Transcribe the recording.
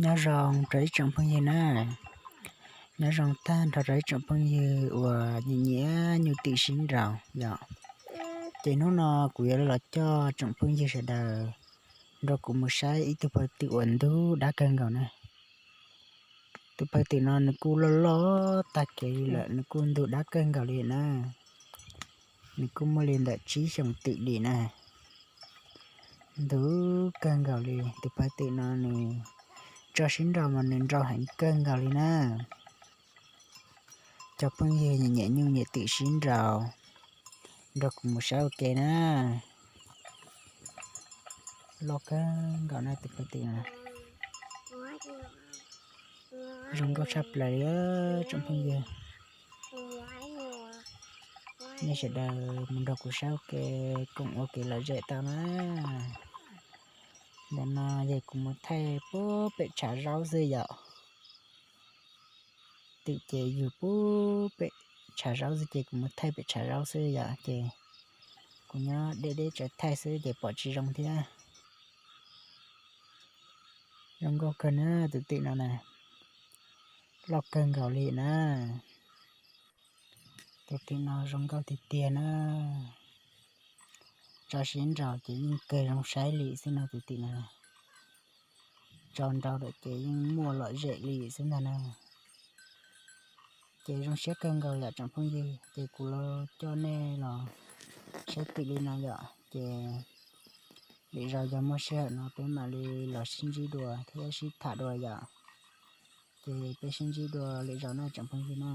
Nyob zoo rau ib tsoom phooj ywg na, nyob zoo tag nrho rau ib tsoom phooj ywg uas nyiam nyiam nyuj twm sib nraus yom. Ces hnub no kuv yuav los coj tsoom phooj ywg sawv daws nrog kuv mus saib ib tug pawg twm uas ntug dab kawg nkaus na. Tus pawg twm no nws kuj loj loj tag kev li lawm, nws kuj ntug dab kawg nkaus li na. Nws kuj muaj li ntawm tsib xyoos twm li na. Ntug kawg nkaus li, tus pawg twm no nws tso sib nraus mas nws nraus heev kawg nkaus li na. Cov phooj ywg nyiam nyiam nyuj nyiam twm sib nraus, nrog kuv mus saib ua ke na. Loj kawg nkaus na tus pawg twm no. Zoo nkauj tshaj plaws li tsoom phooj ywg. Nej sawv daws mus nrog kuv saib ua ke, koom ua kev lom zem tau na. Ntawm no yog kuv mus thaij puag pem tshav zaub xwb yom. Twm ces yug puag pem tshav zaub xwb ces kuv mus thaij pem tshav zaub xwb yom, ces kuv nyob deb deb tsaws thaij xwb ces pom tsis zoo thiab. Zoo nkauj kawg na tus twm no na, loj kawg nkaus li na. Tus twm no zoo nkauj tiag tiag na. Tso sib nraus ces yeej kawg zoo saib li xwb no tus twm no. Tso nraus lawm ces yeej muaj lom zem li xwb ntag na. Ces zoo siab kawg nkaus yom tsoom phooj ywg, ces kuv los coj nej los saib twm li no yom, ces lwm zaus yog muaj sij hawm no peb mam li los sib ntsib dua thiab sib tham dua yom. Ces peb sib ntsib dua lwm zaus na tsoom phooj ywg na.